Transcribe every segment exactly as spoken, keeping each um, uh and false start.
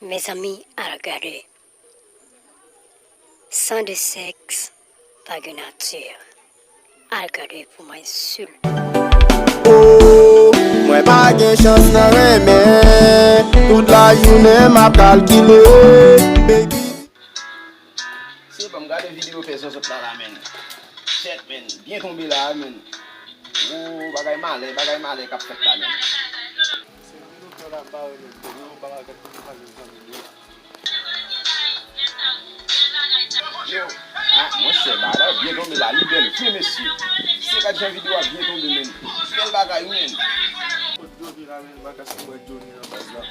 Mezanmi, al gade. San de sèks, pa gen nati. Al gade pou mwen sou. Oh, mwen pa gen chans nan renmen. Tout lajounen m ap kalkile. Baby. Se bon, m gade videyo pè zòzòt la la, menn. Shit, menn. Byen tonbe la, menn. Oh, bagay malè, bagay malè k ap fèt la, menn. Se videyo pè la m pa renmen, menn. Yo, bagay gad pou m pa jwenn zanmi m yo. Yo, ah, monchè, bagay la byen tonbe la, li bèl vre, mesye. Se gad jan videyo a byen tonbe, menn. Bèl bagay, wi, menn. Kot Johnny la, menn, m pa ka si m wè Johnny nan baz la.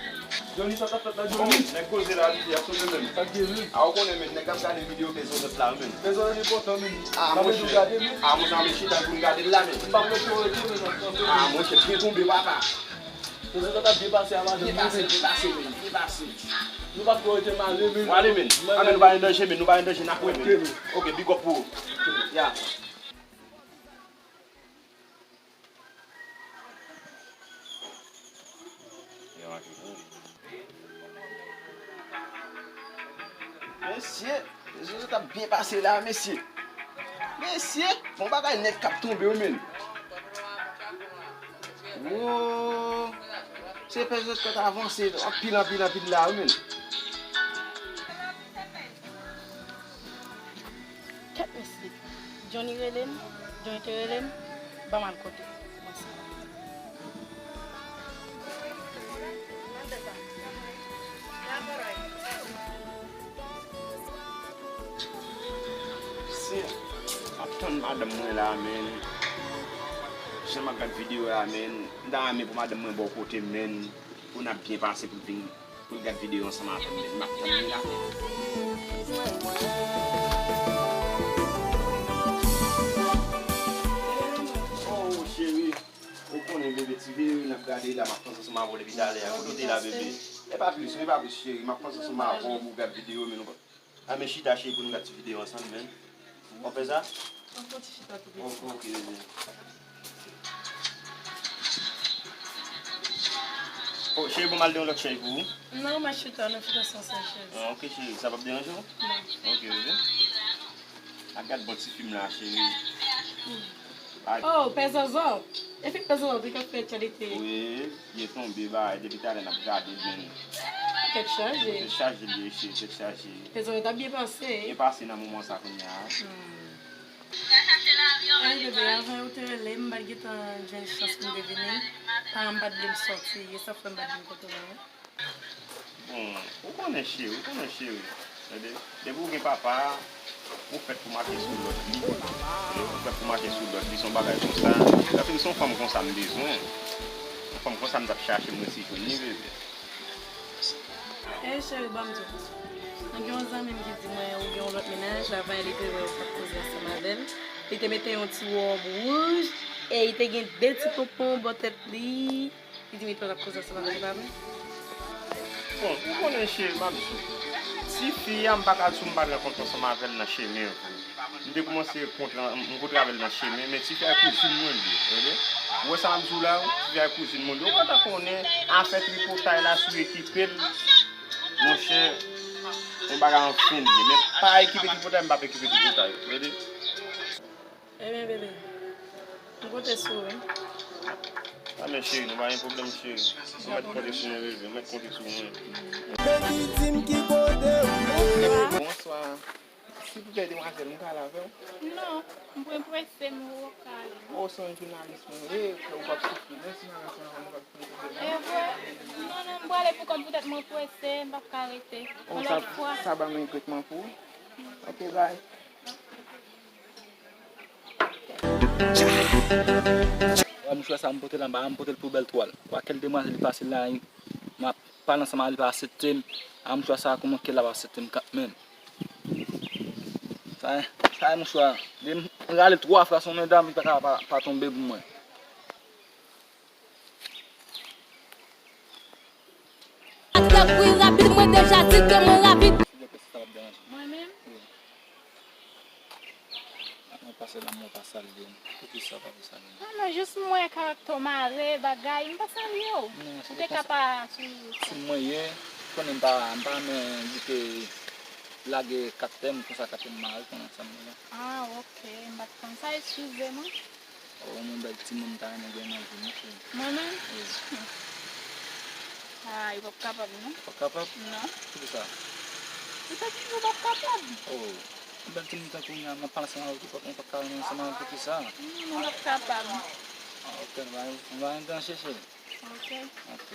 Johnny, sa k ap fèt la, Johnny? Nèg koze la, li ap tonbe, menn. Sa k gen, menn? A, ou konnen, menn, nèg ap gade videyo pè zòzòt la, menn. Pè zòzòt enpòtan, menn. Ah, monchè. Ah, monchè, ann chita pou n gade l la, menn. M p ap lèse w rete, menn, ap kanpe, menn. Ah, monchè, byen tonbe, papa. Pè zòzòt ap byen pase a madanm li, menn. Byen pase, byen pase, menn, byen pase. Nou pa t ko rete m ale, menn. Ou ale, menn. Ah, menn, nou pa nan danje, menn, nou pa nan danje, n ap wè, menn. Ok, menn. Ok, big up pou ou. Ya. Mesye, mesye, sa t ap byen pase la, mesye. Mesye, bon bagay nèt k ap tonbe, wi, menn. Woo, se pè zòt k ap avanse anpil, anpil, anpil la, wi, menn. Kèt mesye, Johnny rele m, Johnny te rele m, ban m al kote. Mwen se Se, m ap tann madanm mwen la, menn. Jan m ap gad videyo a, menn. M ta renmen pou madanm mwen bò kote m, menn. Pou n ap byen pase pou l vin, pou l gad videyo ansanm avè m, menn. M ap tann li la. Oh, cheri, ou konnen, bebe, ti videyo n ap gade la, m ap panse ansanm avè w depi talè a. Kote w te la, bebe? E pa plis, e pa plis, cheri. M ap panse ansanm avè w pou w gad videyo, menn. Ann men chita, cheri, pou nou gad ti videyo ansanm, menn. W ap fè sa? An fon ti chita tou piti. Ok, ok, bebe. Oh, cheri, ban m al de yon lòt chèz pou ou. Non, m ap chita, n ap chita sou yon sèl chèz. Ah, ok, cheri, sa p ap deranje w? Non. Ok, bebe. Ak gad bon ti fim la, cheri. Oh, pè Zozo. E fim pè Zozo tou k ap fè aktyalite. Wi, byen tonbe, bagay, depi talè n ap gade, menn. Tèt chaje. Tèt chaje, li ye, cheri, tèt chaje. Pè Zozo t ap byen pase. Byen pase nan moman sa kounye a. Hmm. Anyway, bebe, avan ou te rele m, m pa t gentan jwenn chans pou m te vini. Paran m pa t vle m sòti, e sa k fè m pa t vin kote w la. Bon, ou konnen cheri, ou konnen cheri. Tande, depi ou gen papa, ou fèt pou mache sou lòd li. Tande, ou fèt pou mache sou lòd li, se yon bagay konsa. Sa fè m se yon fanm konsa m bezwen. Yon fanm konsa m t ap chache, m resi jwenn li, bebe. Ey cheri, ban m di w. Mwen gen yon zanmi m ki di mwen ou gen yon lòt mennaj, avan yè li te wè ou t ap koze ansanm avè l. Li te mete yon ti wòb wouj e li te gen de ti ponpon bò tèt li. Li di m li t ap koze ansanm avè l, e pa vre? Bon, ou konnen cheri, m ap di w. Tifi a, m pa ka di w m pa t rankontre ansanm avè l nan chemen vre. M te kòmanse kontre, m kontre avè l nan chemen, men tifi a kouzin mwen li ye, tande? Ou wè sa m ap di w la, tifi a kouzin mwen li ye. Ou pa ta konnen afè tripotay la si w ekipe l, monchè, yon bagay anfen li ye. Men pa ekipe tripotay, m p ap ekipe tripotay, tande? Ebyen, bebe, m konte sou ou, wi. Anben, cheri, nou pa gen pwoblèm, cheri. Ou mèt konte sou mwen, bebe, ou mèt konte sou mwen. Baby, di m ki kote ou ye. Bonswa. Silvouplè, demwazèl, m ka ale avè w? Non, mwen prese, m wè w ka ale. Oh, se yon jounalis mwen ye, ou p ap soufri, non, si m al ansanm avè w, nou p ap gen pwoblèm, non. E vre? Non, non, m prale pou kò m, poutèt mwen prese, m p ap ka rete. Oh, yon lòt fwa. Sa ba m regretman pou ou. Ok, bye. Wè mouchwa sa m pote l anba a, m pote l pou bèl twal. Wè kèl demwazèl li pase la, m ap pale ansanm avè l, li pa aksepte m. A mouchwa sa, kòman kèl la pa aksepte m kanmenm? Sa, sa e mouchwa. Depi m rale l twa fwa sou yon medam, li pa ka pa, pa tonbe pou mwen. Ak lè kwi rapid, mwen deja di ke mwen rapid. Mwen menm? Mwen pase lanmou pa salye m. Poukisa w pa vle salye m? Non, non, jis m wè karaktè w mare, bagay, m pa salye w. Ou te ka pa sou. Si mwen ye, Konnen m pa, m pa renmen di ke lage kat tè m, konsa kat tè m mare, konnen sa m ye la. Ah, ok, m pa t konn sa, eskize m. O, yon bèl timoun m ta renmen gen nan vi m, wi, cheri. Mwen menm? Wi. Ah, ou p ap kapab, non. P ap kapab? Non. Poukisa? Ou te di ou p ap kapab. O, yon bèl timoun tankou w, m ap pale ansanm avèk ou, ou p ap, ou p ap ka renmen ansanm avè m poukisa? Non, ou p ap kapab. Ah, ok, nou va, nou va rantre nan chèche. Ok. Ok.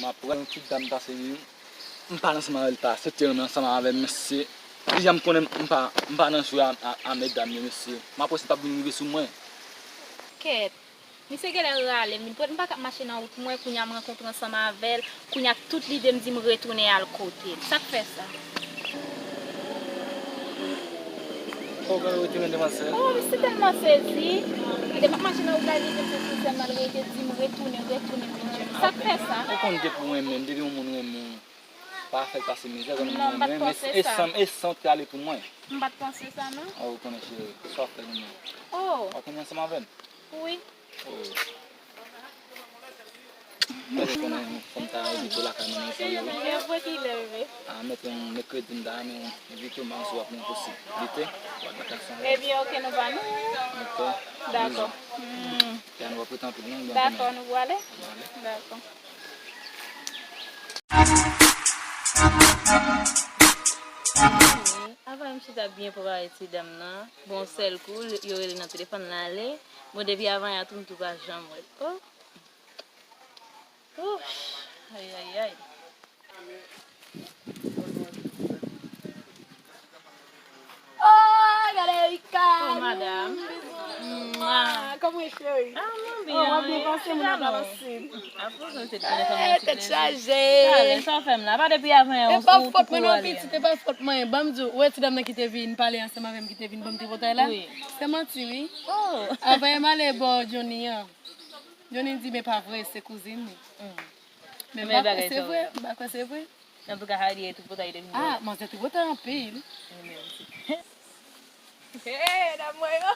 M ap pran yon ti dam pase li. M pale ansanm avè l, pase te renmen ansanm avè m, mesye. Li jan m konnen m pa, m pa nan jwe a, a, a medam yo, mesye. M ap wè si l p ap vin rive sou mwen. Kèt. Misye genlè rale m, li pran m pa ka ap mache nan wout mwen, kounye a m rankontre ansanm avè l, kounye a tout lide m di m retounen al kote l. Sa k fè sa? Ou pral retounen devan sè? Oh, misye tèlman sezi. Gade, m ap mache nan wout la, li di m se sou sè m al rete, di m retounen, retounen, retounen. Sa k fè sa? Ou konn ke pou renmen m, depi yon moun renmen w, pa fè l pase mizè, konnen Non, m pa t moun renmen m, panse e sa. San, e san w te ale pou mwen. M pa t panse sa, non. Oh, ou konnen cheri, sa w fè pou mwen. Oh, W ap renmen ansanm avè m? Wi. Oh. Mwen te konnen fò m ta envite w lakay mwen nan sa yo. E vre ki lè, vre. A, mèt yon mèkredi m ta renmen envite w, m pa konn si w ap gen posiblite. W ap mèt ansanm. Ebyen, ok, nou va nou. Ok. Dakò. Bizou. Ya, nou pa prete anpil non, nou Dakò, nou prale? Prale. Dakò. Avan m chita byen prepare ti dam nan, bon, sèl kou, yo rele nan telefòn la ale. Bon, depi avan yè tou, m tou pa janm wè l. Oh! Ouch! Ayayay! Oh, gade Erika. Oh, madam. Mwa. Kòman w ye, cheri? Ah, mwen Oh, w ap byen. byen pase, moun ap balanse. Apre, se te byen. Eh, tèt chaje. Talè, sa w fè m la? Pa depi avan yè. E pa fòt mwen non, pitit, e pa fòt mwen. Ban m di w, wè ti dam nan ki te vin pale ansanm avè m, ki te vin ban m tripotay la? Wi. Se manti, wi. Oh. Avan yè m ale bò Johnny an. Johnny di, men pa vre, se kouzin li. Men m Men pa kwè bagay se sa w vre, la. M pa kwè se vre. Antouka, Hardy e tripotay te vin. Ah, manzè tripotay anpil. Li menm si. Hey, dam mwen yo.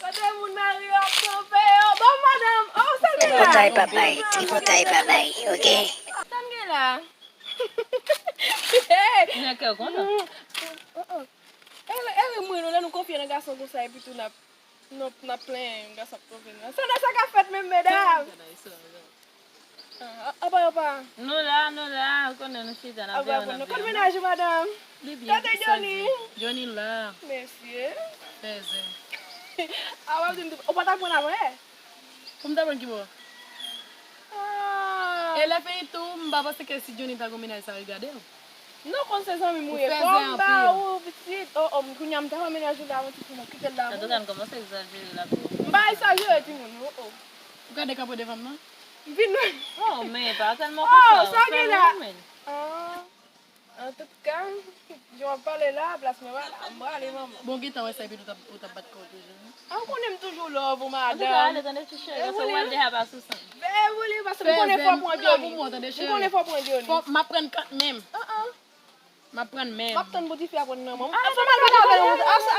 Kote moun mari yo ap kanpe yo? Bon, madanm, oh, sa gen la? Tripotay pa bay, tripotay pa bay, ok? Sa gen la? Hey! Nan kè w kontan. Oh, oh. E, e, mwen, nou, lè nou konfye nan gason konsa, epi tou n ap, n ap, n ap plenyen, yon gason ap twonpe nou. Sa nan sa k ap fèt menm, medam? Ah, apa yo pa? Nou la, nou la, ou konnen nou chita, n ap Apa yo pa? Kote mennaj ou, madanm? Li byen. Kote Johnny? Johnny la. Mesye. Fèzè. Apa w di m tou, ou pa t ap pran avan yè? Pou m ta pran ki bò? Ah. E lè fini tou, m pa panse ke si Johnny ta gon mennaj sa regade w. Non, konn se zanmi m ou ye. Fò m ba ou pitit. Oh, oh, kounye a m ta wè mennaj ou la, mwen ti fè kite l la. Antouka, n kòmanse egzajere la twòp. M pa egzajere, timoun, oh, oh. Ou gade k ap wè devan m nan? M vin wè. Oh, men pa tèlman konsa. Oh, sa gen la. Ah. Antouka, jan w ap pale la, plas mwen pa la, m prale, manman. Bon, gentan wè sa, epi ou t ap, ou t ap bat kò w toujou. Ah, ou konnen m toujou love ou, madanm. Antouka, ale tande ti cheri, paske w pral deja pa sou san. E wouli, paske m konnen fò w pran Johnny. M konnen fò w pran Johnny. Fò m ap pran kat menm. M ap pran menm. M ap tann pou tifi a pran nan men w. Fò m al pale avè l.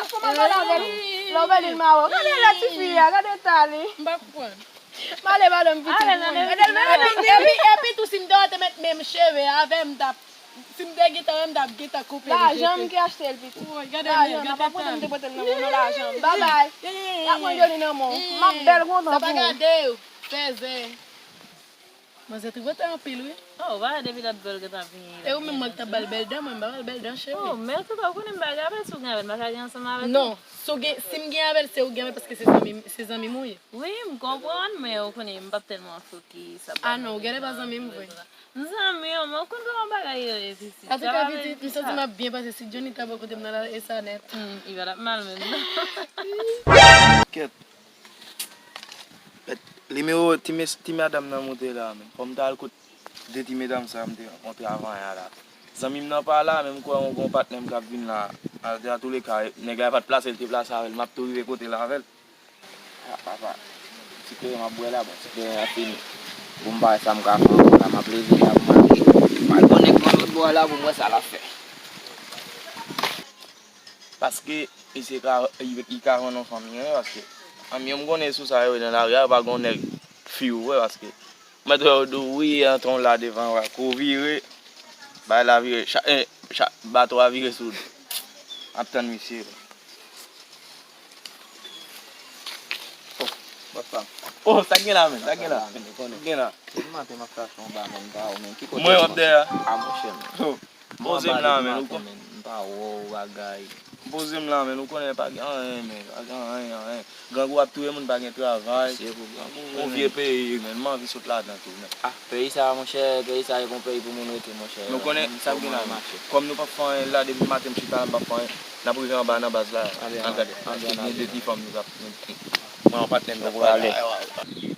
Fò m al pale avè l. Lè w vè li l mawon. Gade lè tifi a, gade eta li. M pa konprann. M ale madanm pitit. Gade l menm epi, epi, epi tou si m te, te met menm cheve avè m, m t ap, si m te gentan wè, m t ap gentan koupe li jete. Lajan m ki achte l pitit. Woy, gade l, gade eta l. Lajan m, pa pote m te pote l nan men w, non, lajan m. Babay. N ap pran Johnny nan men w. M ap bèl kontan pou ou. Sa pa gade w. Fèzè. Manzè tripote anpil wi. Oh, ou pa wè depi lòt bò l gentan vini. E ou menm mwen ki t ap ba l bèl dan, mwen m pa ba l bèl dan cheri. Oh, men antouka ou konnen m pa gen avè l, si w gen avè l, m pa ka gen ansanm avè l. Non, si w gen, si m gen avè l, se ou gen avè l paske se zanmi, se zanmi m ou ye. Wi, m konprann, men ou konnen m p ap tèlman fokis ap ba. Ah non, ou genlè pa zanmi m vre. M zanmi w, men ou konn kòman bagay yo ye pitit. Antouka pitit, m santi m ap byen pase si Johnny ta bò kote m nan la, e sa nèt. Hmm, li pa t ap mal menm non. Kèt. Mèt, nimewo ti, mes- ti madanm nan moute la menm. Fò m ta al kot de ti medam sa m te rankontre avan yè a la. Zanmi m nan pa la, men m kwè yon gon patnè m k ap vin la. Antouka, nèg la pa t plase l te plase avè l, m ap tou rive kote l avè l. Ah, papa, ti kleren m ap bwè la, bon, ti kleren an fini. Bon, m pa wè sa m ka fè ankò la, m ap leve la pou m al, m al gon nèg nan lòt bò a la pou m wè sa l ap fè. Paske misye ka, li, li ka vann yon fanm li renmen, paske fanm yo m konnen sou sa yo nan lari a, yo pa gon nèg fi ou vre, paske Mwen te wè w di w wi, antre w la devan w a kou vire. Bay la vire, cha, eh, cha, bato a vire sou w. Ap tann misye. Oh, bòs pa m. Oh, sa k gen la, men? Sa k gen la? Sa k gen la? Depi maten m ap chache yon ba, men m pa wè w, men ki kote Mwen w ap dèyè a? A, monchè, men. Oh. Poze m la, men, ou konn. M pa wè w bagay. Poze m la, men, ou konnen pa gen anyen, men, pa gen anyen, anyen. Grangou ap touye moun, pa gen travay. Se pou grangou, yon vye peyi, men, m anvi sot ladan tou, men. Ah, peyi sa, monchè, peyi sa, e pa yon peyi pou moun rete, monchè. Nou konnen sa k gen la, men. Kòm nou p ap fè anyen la, depi maten m chita la, m p ap fè anyen, n ap rive anba nan baz la. Ann gade, gen de ti fanm nou t ap, mwen, yon patnè m t ap pale.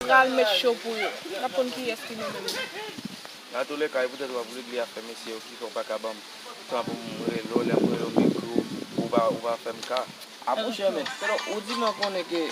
Pral met cho pou yo. N ap konn kiyès ki nan menm nan. Nan tou le ka, e poutèt w ap regle afè mesye yo ki fè w pa ka ban m tan pou m rele w, lè m rele w m ekri w, ou pa, ou pa fè m ka. A monchè, men, ou di mwen konnen ke,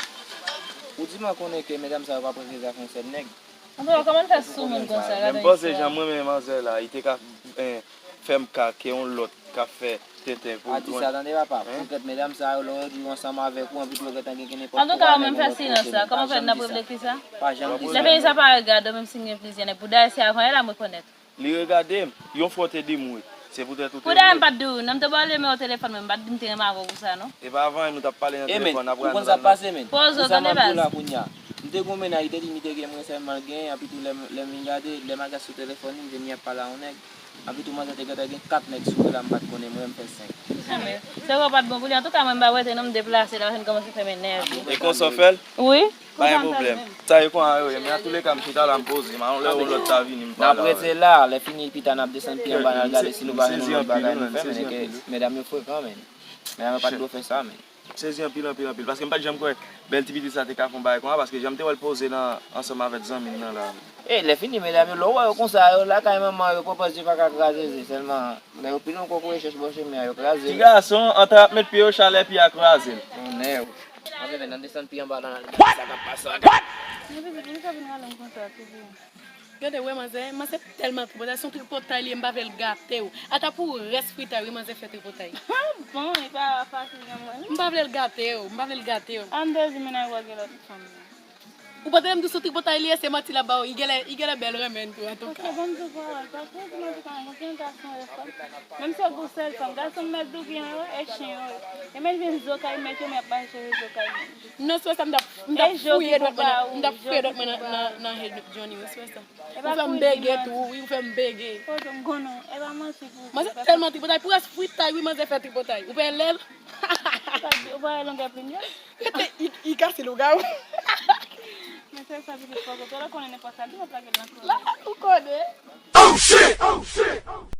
ou di mwen konnen ke medam sa yo pa prefere zafè yon sèl nèg. Antouka, kòman l fè sou moun konsa, gade yon istwa. Men m panse jan mwen menm manzè la, li te ka, eh, fè m ka ke yon lòt k ap fè tenten pou. Pa di sa, tande papa. Poutèt medam sa yo, lè yo di yo ansanm avèk ou, anpi tou yo gentan gen, gen nenpòt. Antouka, ou menm fè silans la, kòman fè n ap regle ki sa? Pa janm di sa. Lè peyi sa pa regade w, menm si m gen plizyè nèg, pou dayè se avan yè la m rekonèt. Li regade m, yon fwa w te di m wi. Se poutèt ou te vle. Pou dayè m pa t di w wi, non, m te ba w nimewo telefòn mwen, m pa t di m te renmen avè w pou sa non. E pa avan yè nou t ap pale nan telefòn, apre a nou t al nan. Ou konn sa k pase, men. Poze w, tande baz. Ou sa m ap di w la kounye a. M te gen yon mennaj, li te di m li te gen mwen sèlman l genyen, anpi tou lè m, lè m vin gade, lè m al gade sou telefòn li, m jwenn li ap pale a yon nèg. Anpi tou manzè te gentan gen kat nèg sou li la, m pa t konnen mwen, m fè senk. Anmwey, sèvo w pa t bon pou li. Antouka, mwen m pa rete non, m deplase la, paske m kòmanse fè m enève. E konsa w fè l? Wi. Pa gen pwoblèm. Sa e kon a yo ye, men antouleka, m chita la, m poze m, a yon lè yon lòt ta vini, m pale avè l. N ap rete la, lè fini pita, n ap desann pi anba, n al gade si nou pa jwenn yon lòt bagay nou fè, men ke medam yo frekan, men. Medam yo pa t dwe fè sa, men. Sezi anpil, anpil, anpil. Paske m pa t janm kwè bèl ti pitit sa te ka fè yon bagay konsa, paske jan m te wè l poze nan, ansanm avèk zanmi l nan la. E, lè fini, medam yo, lè w wè yo konsa, yo lakay manman yo, pòpòz yo pa ka kraze ze, sèlman, lè yo pile yon kòk rechèch bò chemen an, yo kraze. Ti gason, antan y ap met pye yo, chalè pye a kraze l. Tonnè. Anben, men, n ap desann pi anba la, n al gade sa k ap pase la. What? What? Men, pitit, li ka vin rale m konsa, toujou. Gade, wè, manzè, manzè tèlman tripotay, se yon tripotay li ye, m pa vle l gate w. Ata pou rès fritay, wi, manzè fè tripotay. Bon, e pa fasil, non, mwen. M pa vle l gate w, m pa vle l gate w. An de di menaj wè gen lòt fanm. Ou pa tande m di w se yon tripotay li ye, se manti l ap ba w, li genlè, li genlè bèl renmen l tou, antouka. Ok, ban m di w pawòl, paske ou di manti kanmenm, konbyen gason yo fò. Menm si yo gen yon sèl fanm, gason mèt dougri yo, e chen yo. E menm vin zo kay mèt yo, men ap mache zo kay mèt. Non, se sa m t ap, m t ap fouye dwèt mwen nan, m t ap fouye dwèt mwen nan, nan, nan head Johnny, wi, se sa. Ou fè m bege tou, wi, ou fè m bege. Manzè tèlman tripotay, pou rès fritay, wi, manzè fè tripotay. Ou pa wè lè l? Ou pa wè longè plim yo? Rete, i, i kase lougawou. Men se sa, pitit, fòk ou konnen nenpòt sa, tou w ap lage l nan kò. La, ou konnen.